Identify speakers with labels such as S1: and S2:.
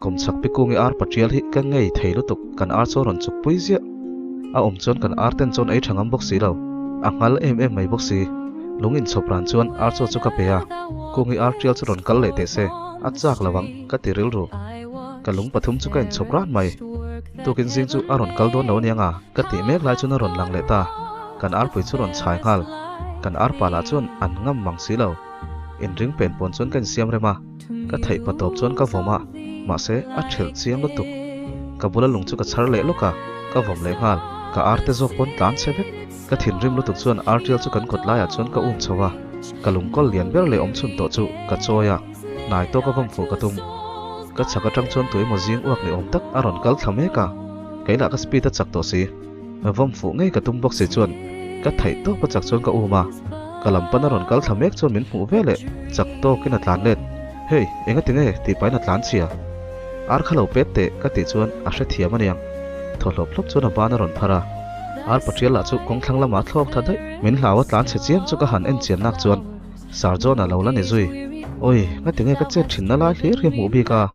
S1: Kawmchhak pi kungi ar patrial hi ka ngei thei lutuk, kan ar chu a rawn chuk pui ziah. A awm chuan kan ar ten chuan ei tha ngam bawk si lo, a nghal em em mai bawk si. Lung inchhawp ran chuan ar chaw chu ka pe a, kungi ar tial chu rawn kal leh teh se, a chak lo ang ka ti rilru. Ka lung pathum chu ka inchhawp ran mai. Tukin zing chu a rawn kal dawn lo aniang a, ka tih mek lai chuan a rawn lang leh ta. Kan arpui chu rawn chhai nghal. Kan arpa lah chuan an ngam mang si lo. Inring pen pawn chuan ka insiam rem a, ka theih pa tawp chuan ka vawm a, mahse a thelh chiang lutuk. Ka bula lung chu ka chhar leh lawk a, ka vawm leh nghal. Ka arte zawk pawn tlan che vek. Ka thinrim lutuk chuan artial chu kan kawt laiah chuan ka um chho a, ka lungkawl lian ber leh awm chhun tawh chu ka chawi a, hnai tawk a vawm fuh ka tum. Ka chhak atang chuan tuemaw zing uak ni awm tak a rawn kal thla mek a, kei lah ka speed a chak tawh si. Vawm fuh ngei ka tum bawk si chuan ka theih tawp a chak chuan ka um a, ka lam pan a rawn kal thla mek chuan min hmuh ve leh chak tawkin a tlan let. Hey, engati nge tih pahin a tlan chhia. Ar kha lo pet teh ka tih chuan a hrethiam aniang. Thaw hlawp hlawp chuan a ban a rawn phar a, ar patrial lah chu kawng thlang lamah a thlawk tha daih. Min hlau a tlan chhe chiam chu ka han en chian nak chuan Sir John a lo la ni zui. Awi, ngati nge ka chet thinna lai hlir hi hmuh bik a?